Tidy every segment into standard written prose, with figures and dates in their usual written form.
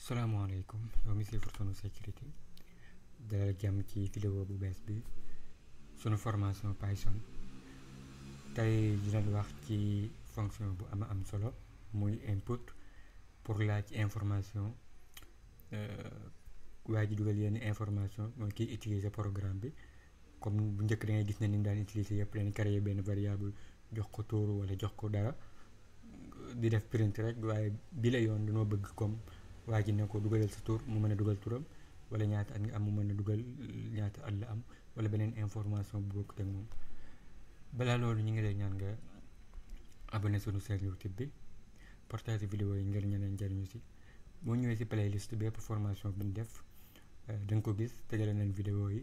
salaamaaleykum yow mi si Fortune sécurité dalal jàmm ci vidéo bu bees bi sunu formation Python tey dinañ wax ci fonction bu am solo muy input pour laaj information waa ji dugal yenn information mooy kiy utiliser programme bi comme bu njëkk da ngay gis ne ni daan utiliser yëpp dañuy créer benn variable jox ko tuuru wala jox ko dara di def print rek waaye bi la yoon dañoo bëgg comme waa ji ne ko dugalal sa tur mu mën a dugal turam wala ñaata at nga am mu mën a dugal ñaata at la am wala beneen information bu bokkut ak moom. balaa loolu ñu ngi lay ñaan nga abonné sunu chaîne YouTube bi partage vidéo yi ngir ñeneen njariñu si boo ñëwee si playlist bépp formation bi ñu def da nga ko gis tegale nañ vidéo yi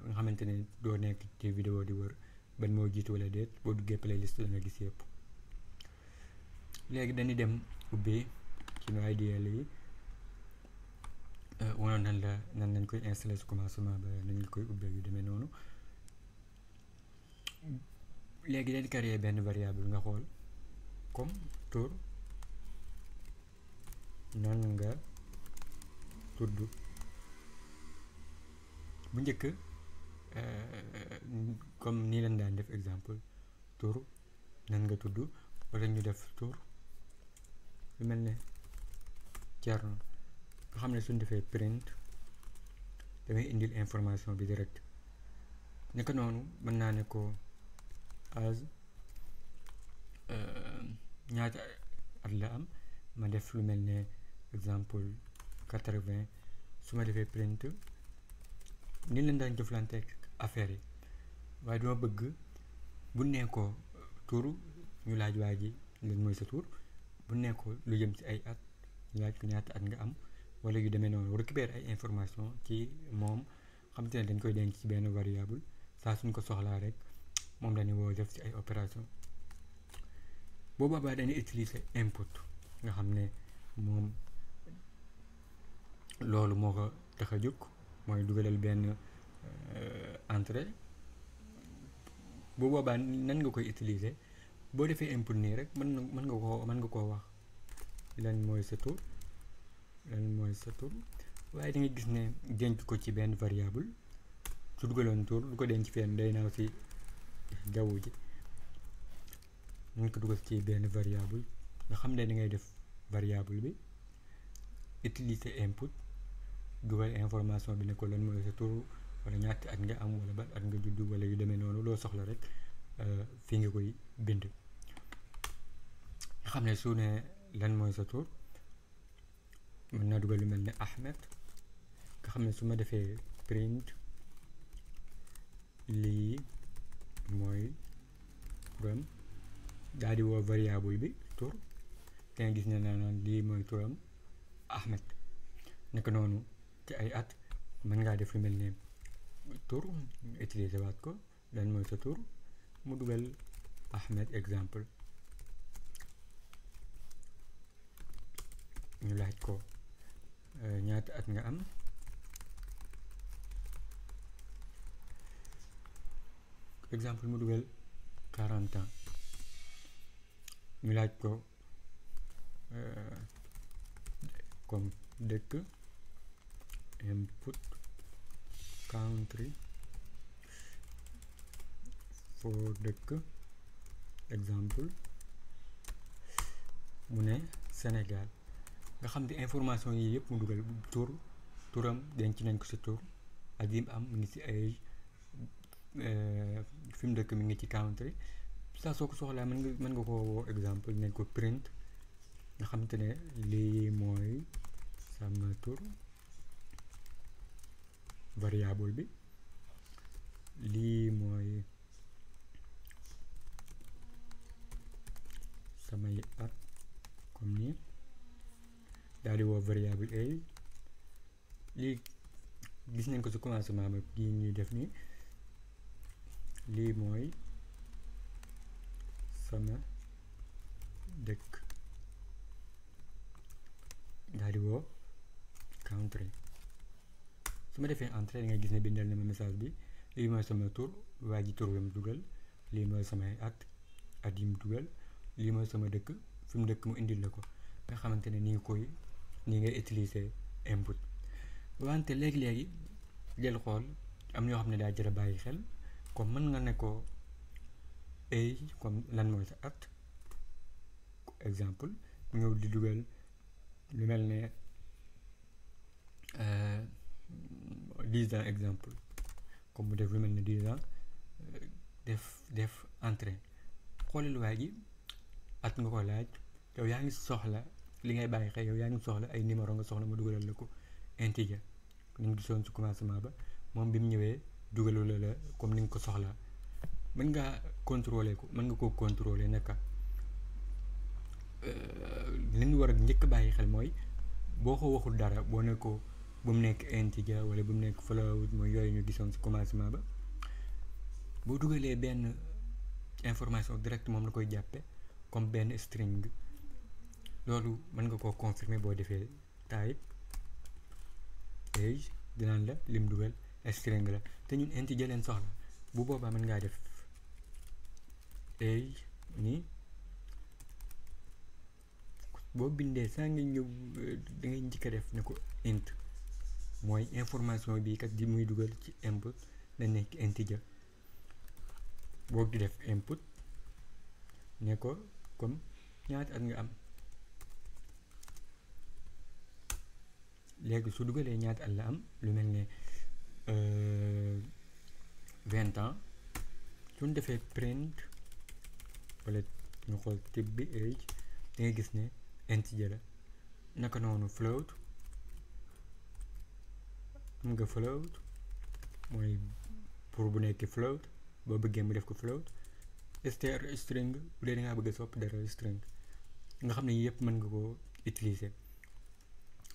nga xamante ne doo nekk ci vidéo di wër ban moo jiitu wala déet boo duggee playlist da nga gis yëpp. léegi dañuy dem ubbee ci nu IDL yi wanoon nan lañ koy installé su commencement ba nañ nga koy ubbee yu demee noonu. léegi dañ créer benn variable nga xool comme tur nan nga tudd bu njëkk comme nii lañ daan def exemple tur nan nga tudd wala ñu def tur lu mel ne Thierno nga xam ne suñ defee print damay indil information bi direct naka noonu mën naa ne ko âge ñaata at la am ma def lu mel ne exemple 80 su ma defee print ni leen daan jëflante ak affaire yi waaye dama bëgg bu nee ko tur ñu laaj waa ji lan mooy sa tur bu nee ko lu jëm ci ay at ñu laaj ko ñaata at nga am wala yu demee noonu récupérer ay information ci moom xam te ne dañ koy denc ci benn variable saa suñ ko soxlaa rek moom dañuy woo def ci ay opération boobu boobaa dañuy utiliser input nga xam ne moom loolu moo ko tax a jóg mooy dugalal benn entrée bu boobaa nan nga koy utiliser boo defee input nii rek mën nga koo wax lan mooy sa tur waaye da nga gis ne denc ko ci benn variable su dugaloon tur lu ko denc fenn day naaw si jaww ji ñu ko dugal ci benn variable nga xam ne da ngay def variable bi utiliser input dugal information bi ne ko lan mooy sa tur wala ñaata at nga am wala ban at nga juddu wala yu demee noonu loo soxla rek fii nga koy bind nga xam ne su ne lan mooy sa tur mën naa dugal lu mel ne Ahmed nga xam ne su ma defee print lii mooy turam daal di woo variable bi tur te nga gis ne naan lii mooy turam Ahmed naka noonu ci ay at mën ngaa def lu mel ne tur utiliser waat ko lan mooy sa tur mu dugal Ahmed exemple ñu laaj ko ñaata at nga am exemple mu dugal 40 ans ñu laaj ko comme dëkk input country for dëkk exemple mu ne Sénégal nga xam ne information yi yëpp mu dugal turam denc nañ ko si tur ak yi am mu ngi si ay fi mu dëkk mi ngi ci country saa soo ko soxlaa mën nga ko woo exemple nañ ko print nga xamante ne lii mooy sama tur variable bi lii mooy samay at comme nii daal di woo variable a lii gis nañ ko ci commencement ba gii ñuy def nii lii mooy sama dëkk daal di woo country su ma defee entrée da ngay gis ne bindal na ma message bi lii mooy sama tur waa ji tur wi mu dugal lii mooy samay at yi mu dugal lii mooy sama dëkk fi mu dëkk mu indil la ko nga xamante ne ni nga koy ni ngay utiliser input. wante léegi-léegi del xool am yoo xam ne daa jar a bàyyi xel, comme mën nga ne ko age, comme lan mooy sa at, exemple ñëw di dugal lu mel ne 10 ans exemple, comme mu def lu mel ne 10 ans, def entrée. xoolal waa ji at nga ko laaj, yow yaa ngi soxla li ngay bàyyi xel, yow yaa ngi soxla ay numéro nga soxla ma dugalal la ko integer ni nga gisoon ci commencement ba. moom bi mu ñëwee dugalu la comme ni nga ko soxlaa. mën ngaa contrôler ko, mën nga koo contrôler naka. li ñu war a njëkk bàyyi xel mooy boo ko waxul dara, boo ne ko bu mu nekk integer wala bu mu nekk float, mooy yooyu ñu gisoon ci commencement ba, boo dugalee benn information direct moom la koy jàppe comme benn string. loolu mën nga koo confirmer boo defee type age, dinaan la lim dugal string la, te ñun integer leen soxla. bu boobaa mën ngaa def age nii, boo bindee saa nga ñëw da ngay njëkk a def ne ko int, mooy information bii kat di muy dugal ci input na nekk integer. boo di def input ne ko comme ñaata at nga am, léegi su dugalee ñaata at la am, lu mel ne 20 ans, suñ defee print wala ñu xool type bi age, da ngay gis ne integer la. naka noonu float, am nga float mooy pour bu nekk float, boo bëggee mu def ko float. string bu dee da ngaa bëgg a soppi dara string, nga xam ne yëpp mën nga koo utiliser,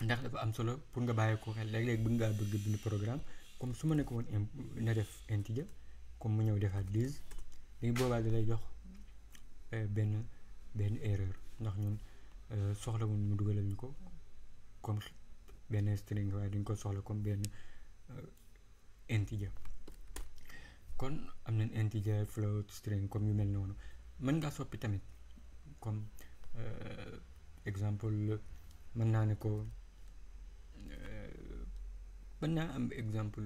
ndax dafa am solo pour nga bàyyi ko xel. léeg-léeg bëgg bind programme, comme su ma ne ko woon na def integer, comme mu ñëw defaat lise, léegi boobaa da lay jox benn erreur, ndax ñun soxla wuñ mu dugalal ñu ko comme benn string, waaye duñ ko soxla comme benn integer. kon am nañ integer, float, string comme yu mel noonu. mën ngaa soppi tamit, comme exemple mën naa ne ko mën naa am exemple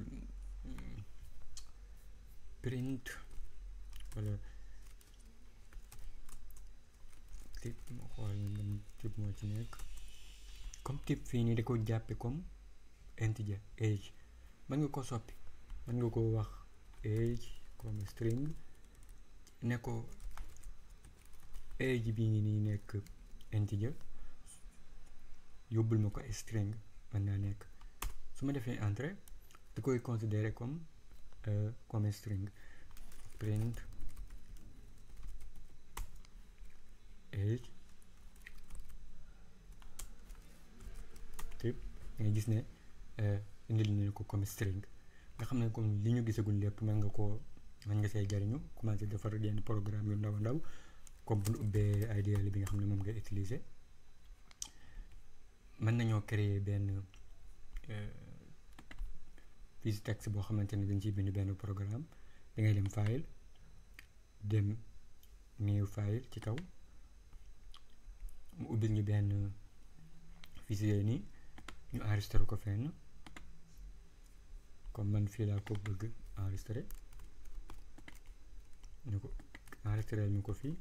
print wala type, moo xool man type moo ci nekk. comme type fii nii da ko jàppe comme integer age, mën nga ko soppi, mën nga ko wax age comme string, ne ko age bii ngi nii nekk integer, yóbbul ma ko string, mën naa nekk. su ma defee entrée da koy considérer comme string. print age type, nga gis ne indil nañu ko comme string. nga xam ne comme li ñu gisagul lépp mën nga see jariñu, commencé defar yenn programme yu ndaw a ndaw, comme bu ñu ubbee IDL bi nga xam ne moom ngay utiliser. mën nañoo créer benn fiche texte boo xamante ne dañ ciy bind benn programme. da ngay dem file, dem new file ci kaw, mu ubbil ñu benn fichier nii, ñu enregistré ko fenn, comme man fii laa ko bëgg enregistré, ñu ko enregistré ñu ko fii.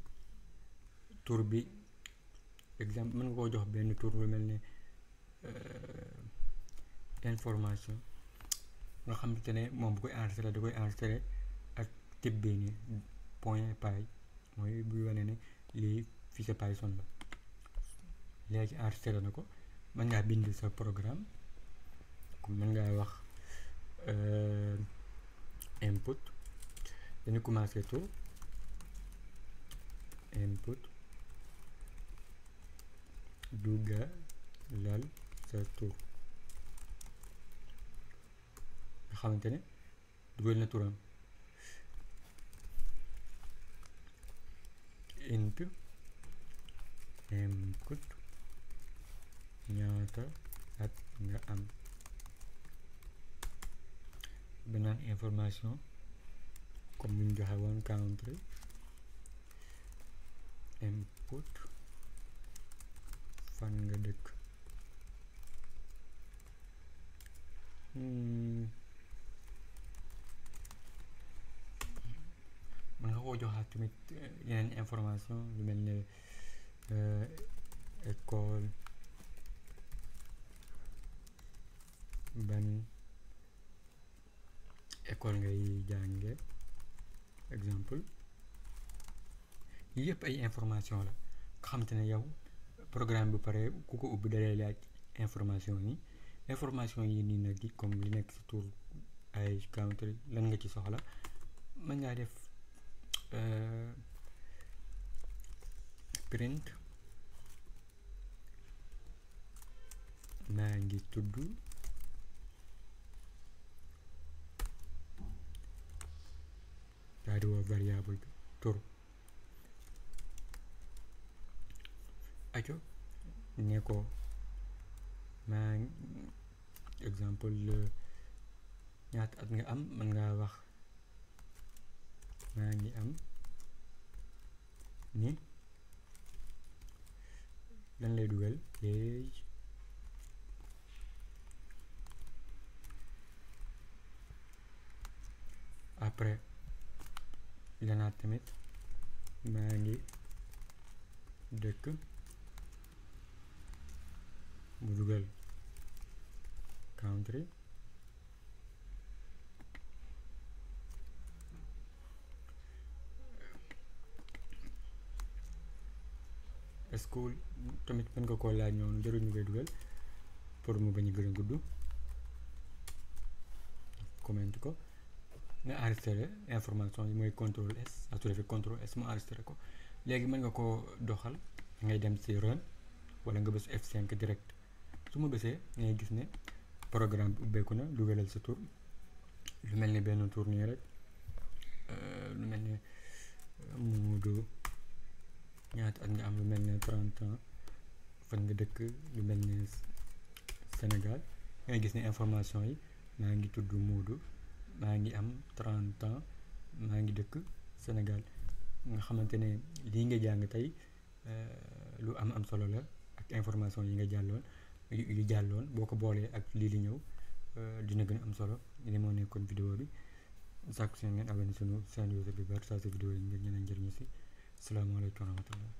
tur bi exemple mën nga koo jox benn tur lu mel ne information, nga xamante ne moom bu koy enregistré da koy enregistré ak type bii nii .py, mooy buy wane ne lii fichier Python la. léegi enregistré na ko, mën ngaa bind sa programme, comme mën ngaa wax input, dañu commencé tout input, dugalal sa tur, nga xamante ne dugal na turam. int input ñaata at nga am, beneen information comme ni ñu joxe woon country, input fan nga dëkk, mën nga koo joxaat tamit yeneen information lu mel ne école ban école ngay jànge exemple yii yëpp ay information la nga xamante ne yow programme bi pare ku ko ubbi dalay laaj information yi nii nag yi comme li nekk ci tour ay country lan nga ci soxla mën ngaa def print maa ngi tudd daal di woo variable bi tur aco ne ko maa exemple ñaata at nga am mën ngaa wax maa ngi am ni lan lay dugal age après lanaat tamit maa ngi dëkk mu dugal country school tamit mën nga koo laaj noonu jarul ñu koy dugal pour mu bañ a gën a gudd comment ko nga enregistré information yi mooy contrôle S su defee contrôle S mu enregistré ko léegi mën nga koo doxal ngay dem ci run wala nga bës F5 direct su ma bësee ngay gis ne programme bi ubbeeku na dugalal sa tur lu mel ni benn tur nii rek lu mel ni Modou ñaata at nga am lu mel ne 30 ans fan nga dëkk lu mel ne Sénégal ngay gis ne information yi maa ngi tudd Modou maa ngi am 30 ans maa ngi dëkk Sénégal nga xamante ne lii nga jàng tey lu am solo la ak information yi nga jàlloon boo ko boolee ak lii li ñëw dina gën a am solo li moo nekkoon vidéo bi sàkku seen ngeen abonné sunu chaîne YouTube bi partage vidéo yi ngir ñeneen njëriñu si salaamaaleykum wa rahmatullah